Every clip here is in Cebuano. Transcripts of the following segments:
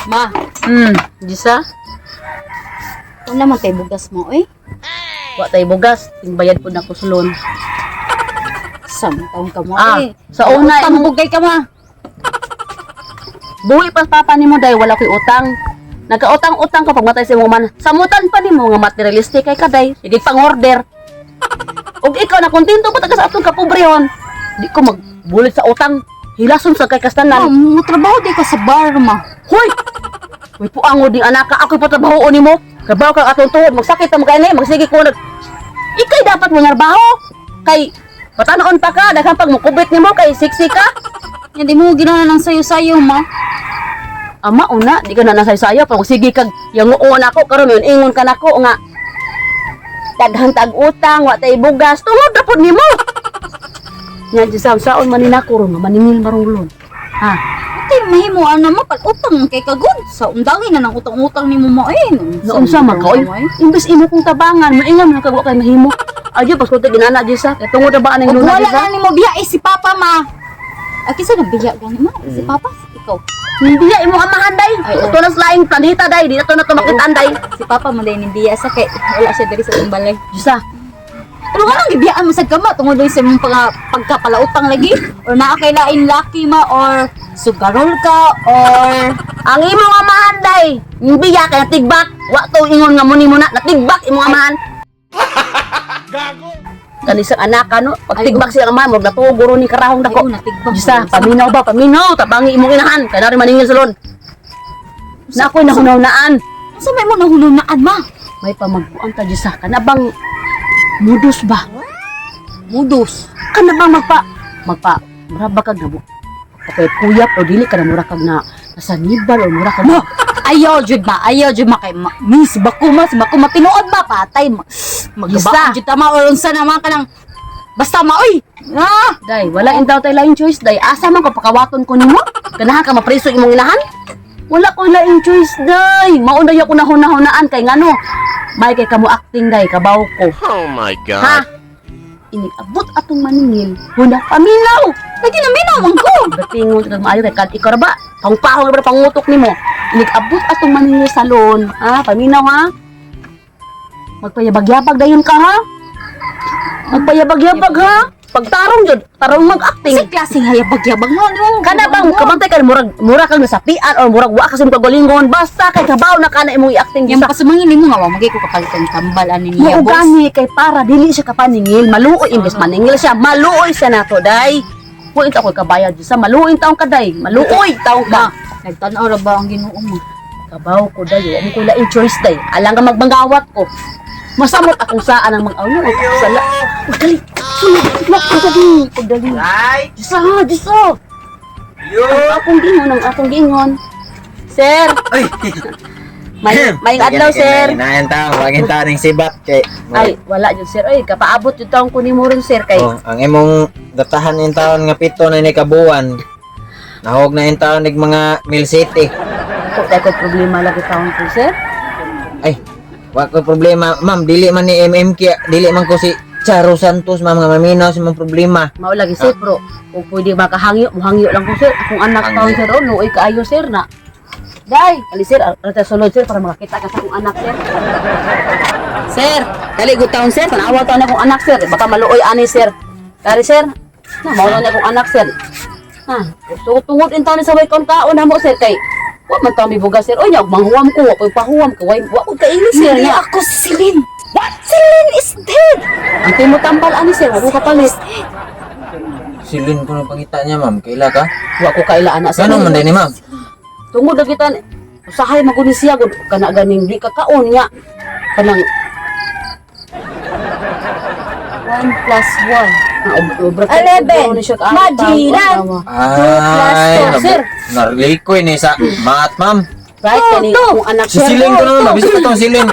Ma, Jisa, wala man tay bugas mo eh. Wa tay bugas, tingbayad pud nako sulon. Samtaon ka mo Ah, eh. sa una, Utang bugay ka ma. Buhi pa papa nimo day wala koy utang. Nagkautang-utang ka pagmatay sa imong man. Samutan pa nimo nga materialistic kay kaday. Sige pang-order. Ug ikaw na kontento ba taga sa atong kapobrehon? Di ko magbulit sa utang. Hilason sa kay Ma, kastanan. mo trabaho di ka sa bar ma. Hoy! Uy, puango ding anak ka. Ako'y patrabahoon nimo. Trabaho kang atong tuhod. Magsakit na magkainay. Magsige ko nag... Ikay dapat mo narbaho. Kay patanoon pa ka. Daghang pag mukubit nimo kay siksi ka. Hindi mo ginawa ng sayo-sayo ma. Ama una, di ka na nasaysayo. Pag sige kag yanguon ako karon yun ingon ka nako nga daghang tag-utang, wa tay bugas, tungod ra pud nimo. Nya di sa saon man ni nako ron, nga maningil marunglon. Ha? Atay mahimuan na ma pal utang kay kagud. Sa undangin na ng utang-utang nimo ma eh. Naunsa man ka oy? Imbes imo kong tabangan, moingon man kag wa kay mahimo. Ayo pas ko ginana di sa, kay tungod ra ba aning Ug luna wala di sa? na nimo biya eh, si Papa ma. Ah, kinsa na biya gani ma? Si Papa, ikaw. Hindi ya imong amahan day. Ay, oh. Ito na sa laing planeta day, di na to na to makitaan day. Si Papa man day ning biya sa kay wala siya diri sa atong balay. Diyos Pero nga nang gibiyaan mo sa gama tungod lang sa imong pagkapalautang lagi or naa kay lain laki ma or sugarol ka or ang imong amahan day, hindi ya kay natigbak. Wa to ingon nga muni mo na natigbak imong amahan. Gago. Kani sa anak ano, pag tigbak siya ang amahan, murag natugo ni karahong dako. Ay, oh, natigbak. Diyos paminaw ba, paminaw, tabangi imong inahan, kay nari maningil sulon. Na ako'y nahunaw-naan. Unsa may mo nahulunaan ma? May pamagbuang ta Diyos kana bang modus ba? Modus. Kana bang magpa mura ba kag nabo? Kuyap o dili ka na mura kag na nasanibal o mura kag Ma, ayaw jud ma, ayaw jud ma kay ma, miss bako ma, si bako ma tinuod ba patay ma. Gisa. Magabaan jud ta ma or unsa na man kanang basta ma oy. Ah, Day, wala intaw tay laing choice, day. Asa man ko pakawaton ko nimo? Ganahan ka mapreso imong inahan? Wala ko laing choice, day. Mao na ko nahuna-hunaan kay ngano. May kay kamo acting day, kabaw ko. Oh my Ha? God. Inigabot atong maningil. Huna paminaw. lagi na minaw man ko. Batingon kag maayo kay kad ikaw ra ba? Pangpahong ra ba pangutok nimo? Inigabot atong maningil salon. Ha, paminaw ha. Magpayabag-yabag dayon ka ha. Magpayabag-yabag ha. Pagtarong jud, tarong mag-acting. Sa klaseng hayabag-yabag mo no. Kana bang kabantay ka murag mura kang nasapian or murag wa ka sa imong kagalingon basta kay kabaw na kana imong i-acting Yang sa pasumangin nimo nga wa magay ko kapalit ang tambal ani niya Mao boss. gani kay para dili siya kapaningil, maluoy imbes maningil siya, maluoy siya nato day. Wa inta ko kabayad sa maluoy taong ka day, maluoy taong Ma, ka. nagtan-aw ra ba ang Ginoo mo? Kabaw ko day, wa mo ko laing choice day. Alang ka magbangawat ko. Masamot akong saan ang mag-awlo ako sala. Uy, dali. Sulod, sulod, pagdali, pagdali. Ay! Diyos, ah, Diyos. Ah. Ang akong gingon, ang akong gingon. Sir, Ay! may adlaw, sir. Inayan tao, wagin tao ning sibat kay. Ay, wala jud sir. Ay, kapaabot jud taong kunin mo ron sir kay. Oh, ang imong datahan in taon nga pito na ni kabuan. Nahog na in taon nig mga Mil City. Ako tay ko problema lagi taon ko sir. Ay, wa ko problema, ma'am, dili man ni MMK, dili man ko si Charo Santos, ma'am, nga maminaw sa imong problema. Mao lagi sir, pero kung pwede makahangyo, muhangyo lang ko sir. Akong anak Hangyo. taon sir, oh, luoy kaayo sir na. Day, ali sir, arata sulod sir para makakita ka sa akong anak sir. Sir, dali good taon sir, tanawa taon akong anak sir, baka maluoy ani sir. Dari sir. Na mao na akong anak sir. Ha, so tungod in taon ni sa way kaon kaon na mo sir kay wa man taon mibuga sir. Oy, nya og manghuwam ko, wa ko'y pahuwam ko, wa ko kaili sir. Hindi Nya, ako si Celine. What? Celine is dead. ang timo tambal ani sir, wa ko kapalit. Silin ko na pangita niya, ma'am. Kaila ka? Wa ko kaila anak sir. Ganun man din ni ma'am. Tungod na kita usahay maguni siya gud kana ganing di ka kaon nya kanang 1 plus 1. na obra 11. Majilan. Ay, two, sir. Narlikoy ni sa maat, ma'am. Right Two, kani two. kung anak Si sir. Silin ko naman, mabisa ka tong silin.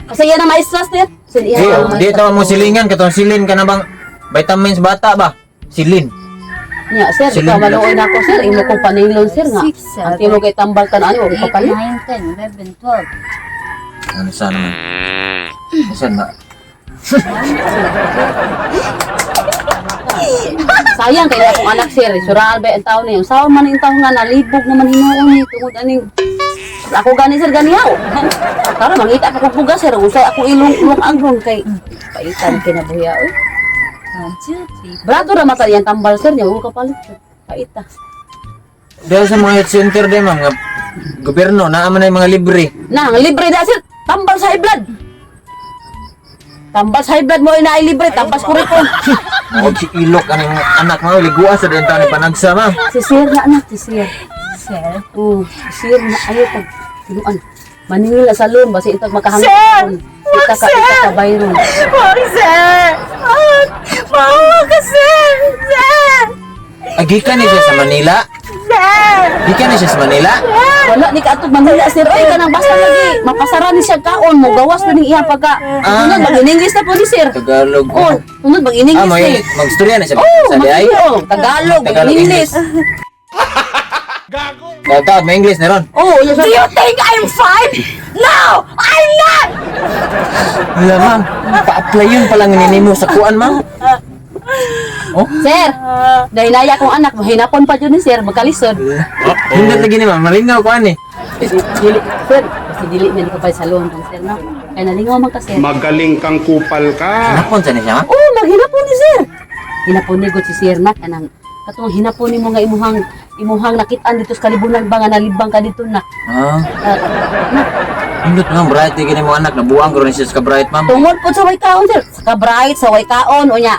Kasi yan ang maestra sir. Sir, Di, iya ang di maestra. tawag mo silingan, katong silin ka na bang vitamins bata ba? Silin. Nya sir, Silin ikaw maluoy na ako sir, imo kong panilon sir nga. Six, Ang seven, timo kay tambal tan ani wa ko 8, kapalit. 9, 10, 11, 12. Ano sana man? Saan ba? Sayang kay akong anak sir, suraan ba ang taon niya. Saon man ang taon nga nalibog naman hinuon ni tungod aning Ako gani, sir, gani haw. Karon mangita pa kog bugas, sir, usay ako ilong ilong angron kay paitan kinabuhi oy. 1, 2, 3. Brato ra mata iyang tambal, sir, nya ka palit. Paita. Dahil sa mga health center din, ma'am, nga gobyerno, naa man ay mga libre. Na, ang libre na, sir. Tambal sa high blood. Tambal sa high blood mo ay libre, tambal sa kuripon. O, si ilok, anong anak mo, ligua sa din taon ni panagsa, ma'am. Si sir na anak, si sir. Sir. Oh, si sir na ayo pag tinuan. Maningil na sa loan basi itag makahangit. Sir! Kita ka Sir! ita ka bayron. Wag, sir! Wag! Maawa ka, sir! Sir! Ay, gikan ni siya sa Manila. Sir! Gikan ni siya sa Manila. Wala ni kaatog Manila, sir. Oy, kanang basta lagi mapasara ni siya kaon mo gawas na ning iyang pagka. Ah. Tunod mag-English na po ni sir. Tagalog. Oh, tunod mag-English Ah, may ni. magstorya na siya Oh, sa di ay. mag oh, Tagalog, Tagalog, mag-English. Tawag, may English na ron. Oh, yes, Do sir. you think I'm fine? No! I'm not! Wala, ma'am. Pa-apply yun palang nini mo sa kuan, ma'am. Oh? Sir, dahil naya akong anak, mahinapon pa dyan ni sir, magkalisod. Hindot lagi ni ma'am. Malingaw kuan eh. Dili, sir, kasi dili niya ni kapay sa loan tong sir, no? Kaya nalingaw man ka, sir. Magaling kang kupal ka. Hinapon sa ni siya, ma'am. Oh, maghinapon ni sir. Hinapon ni god si sir na kanang katong hinapon nimo nga imuhang imuhang nakit-an dito sa kalibunan ba nga nalibang ka dito na. Ah. Ah, na Hindot, ma'am. Bright lagi ni mo anak. Nabuang ko rin siya sa ka-bright, ma'am. tungod po sa way kaon, sir. Sa ka-bright sa way kaon unya.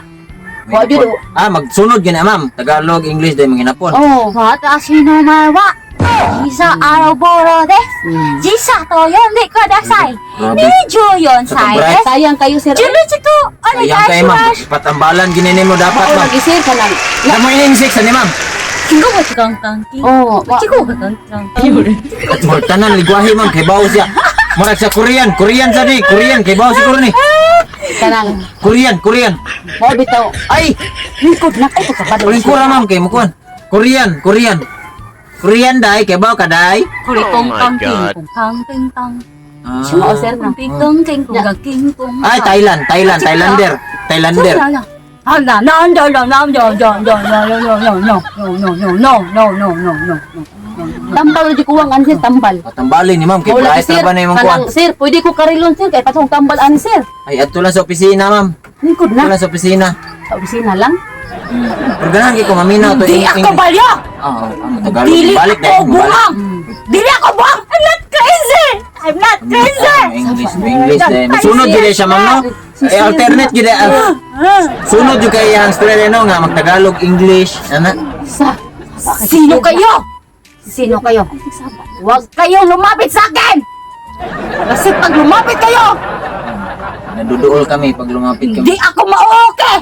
Wa jud. Ah, magsunod yun na, ma'am. Tagalog, English, dahil manghinapon. Oh. 私の名前は、時差アロボロです。時差と呼んでください。 Grabe. 24歳です。 Sayang kayo, sir. よろしくお願 Sayang い kayo, し ma'am. ます。 Patambalan, ginini mo dapat, Oh, ma'am. lagi sir kanang. Na mo ining six, ani, ma'am. 敬語が違う関係 Oh, wa. 敬語が関係。 Murag tanan ligwahe, ma'am. Kay bawo siya. Murag sa Korean. Korean sa di. Korean. Kay bawo siguro ni. Kanang Korean, Korean. mao bitaw. Ay! Lingkod na kay pagkabado. Lingkura, ma'am. Kay mukuan. Korean, Korean. Korean, day. Kay bawo ka, day. これ Oh my God. タンピンタン。 Ah. Mao sir na. ピンキンコンがキンコン。 Ay, Thailand, Thailand, Thailander. Thailander. あんな、なんだろなんだだだだだだだののののののののの。 Tambal jud kuwang ani sir, tambal. Patambalin ni ma'am. Kay Mao lagi, bright sir. na ba na imong kuan? Kanang, sir, pwede ko karilon, sir, kay patong tambal ani sir. Ay, adto lang sa opisina, ma'am. Lingkod Adto na. lang sa opisina. Sa opisina lang. Pero ganahan kay ko maminaw to. Di ako balyo! Ah, ah, Tagalog. Dili Balik na ako balik. buang! Dili ako buang! I'm not crazy! I'm not crazy! Ah, English, English din. Sunod jud siya, ma'am, no? Eh, alternate jud ah. Sunod jud kay ang storya no nga magtagalog, English, ana. Sa. Sino kayo? Sino kayo? Huwag kayong lumapit sa akin! Kasi pag lumapit kayo, Naduduol kami pag lumapit kami. hindi ako ma-okay!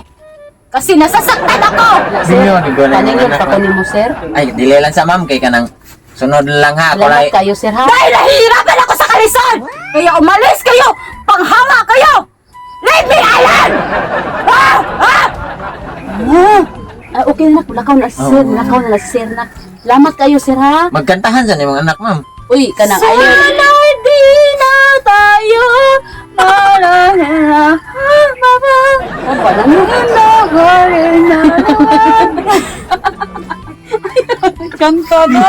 Kasi nasasaktan ako! Sir, Yun, yun, yun, paningin anak, pa ko nimo, sir. Ay, dili lang sa ma'am kay kanang sunod lang ha. Ako Salamat lay- kayo, sir, ha. Dahil nahihirapan ako sa kalisod! Kaya umalis kayo! Panghama kayo! Leave me alone! Ah! Ah! Ah, okay na, lakaw na sir, Oo. lakaw na sir na. Salamat kayo, sir, ha. Magkantahan sa nimong anak, ma'am. Uy, kanang ayaw. Sana di na tayo marahirap. Oh, wala na. Kanta na!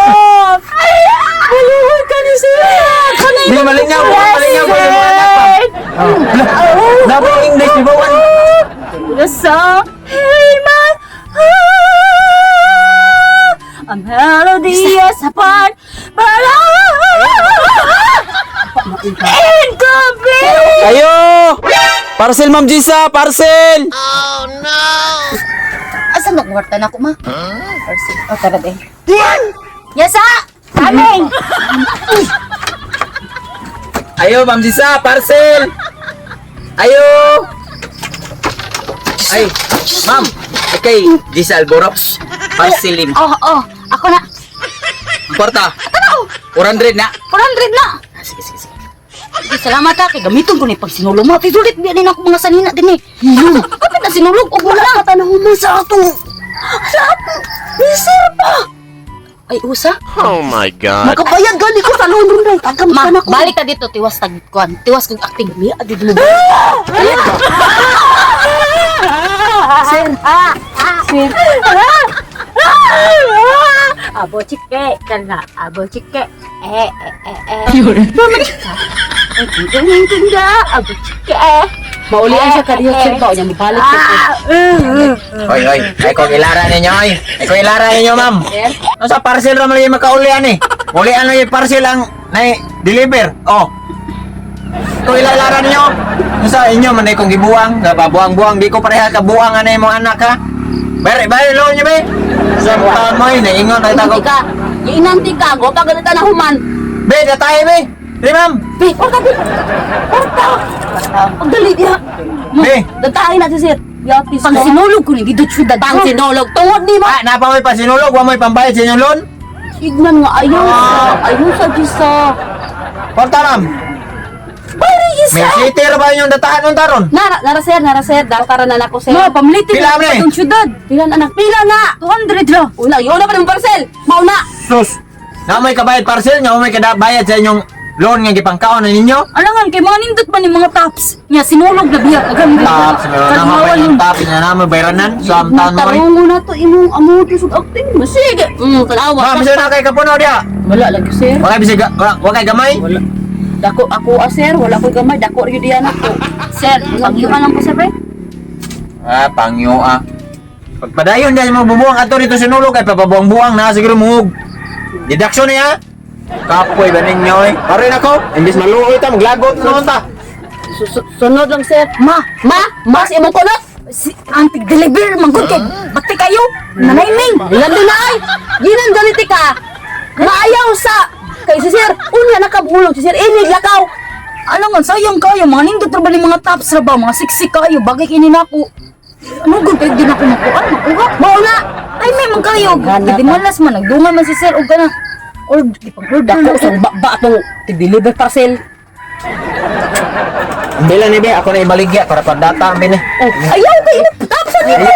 Maluhod ka ni sir! Di malingaw ko, malingaw ko yung mga anak, ma'am. Oh. Nabo English, di ba? The song in my heart, a melodious apart, but I'm incomplete. Ayo! Parcel, Ma'am Gisa! Parcel! Asa nagwarta na ako, ma? Huh? Oh, tara, be. Yes, ah! Coming! Ayo, Ma'am Gisa! Parcel! Ayo! Ay, ma'am! Okay, Gisa Alboro. Parcel lim. Oh, ako na. Kwarta. 400 na. 400 na. Sige, sige, sige. Sige, salamat ha. Kay gamiton ko ni pag sinulog mo. Pisulit biya din ako mga sanina din eh. Yun. Kapit na sinulog. Og wala ka tanong mo sa atong. Sa atong. Sir pa. Ay, usa. Oh my God. Makabayad gani ko sa loan ron. Tagam Ma, ka na ko. balik ka dito. Tiwas tag kuan. Tiwas kog acting. Mi, adi mo. Sir. Sir. 아버지께 달라 아버지께 에에에에 아버지께. Maulian siya kadiyo sir ba nya mobalik siya. Oy, oy, ay kong ilara ninyo, oy. Ay kong ilara ninyo, ma'am. Sir. Ano sa parcel ra man lagi makaulian eh. Ulian lagi parcel ang nay deliver. Oh. Kung ilara ninyo, ano sa inyo man ay kong gibuang, nga pabuang-buang di ko pareha ka buang anay mong anak ha. Bare, bare lo niyo be. Sa taon mo eh, naingon ay Inanti tago. ka. Inanti ka, go pa ganita na human. Be, datay be. Di ma'am. Be, korta be. Korta. Pagdali diha. Be. Datahin na si sir. Yatis Pang sinulog ko ni dito syudad. Pang sinulog. Tungod ni mo. Ah, napa mo'y pasinulog, wa mo'y pambayad sa inyong loan. Ignan nga ayaw sa. Ayaw sa Diyos. Porta ma'am. Pare May city ra ba inyong datahan nun taron? Nara, nara sir, nara sir. Datara na nako sir. Ma, pamlitin Pila na man eh? itong syudad. Pila na anak, pila na. 200 ra. Una, yun na pa ng parcel. Mauna. Sus. Na may kabayad parcel, nga may kadabayad sa inyong loan nga gipangkaon na ninyo. Alangan kay mga nindot ba ni mga tops? Nya sinulog na biya kagam. Tops, meron na mga yung tops na naman bayranan. So, ang taon mo eh. Tarungo na to imong amo to sug acting. Sige. Tanawa. Ma'am, sir na kay kapuno diya. Wala lagi sir. Wala bisig, wala, wala kay gamay. Wala. Dako ako ah, sir, wala ko'y gamay, dako gyud diyan ako. Sir, pagyuan lang ko sir pre. Ah, pangyo ah. Pagpadayon dahil mo bubuang ato dito sinulog ay papabuang-buang na siguro muhug. Deduction niya. Kapoy ba ninyo eh? Pare nako, imbis maluoy ta maglagot na naman ta. Sunod lang sir. Ma, Ma, mas imong kunot. si antig deliver manggod kay bakti kayo. Nanayming. Lando na ay. Ginan ganiti ka. Maayaw sa kay si sir. Unya nakabulog si sir inig lakaw. Alangan sayang kayo mga nindot ra ba ni mga tops ra ba mga siksik kayo bagay kini nako. Ano gud kay di na ko makuan makuha. Mauna. Ay may man kayo. Gana Di ka. malas man nagdungan man si sir og kana. Or di pang order Dako na sa ba atong deliver parcel. Bila ni be, ako na ibaligya para pagdata ang bini. Oh, ayaw kay tapos nito.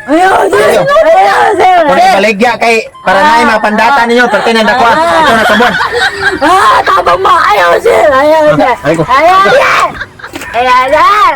Ayaw, sir. Ayaw, sir. Ako na ibaligya kay para na mga pandata ninyo pertinent ako. Ah. Ito na kabuan. Ah, tabang ma. Ayaw, sir. Ayaw, sir. Ay ko. Ayaw, sir. Ayaw, sir.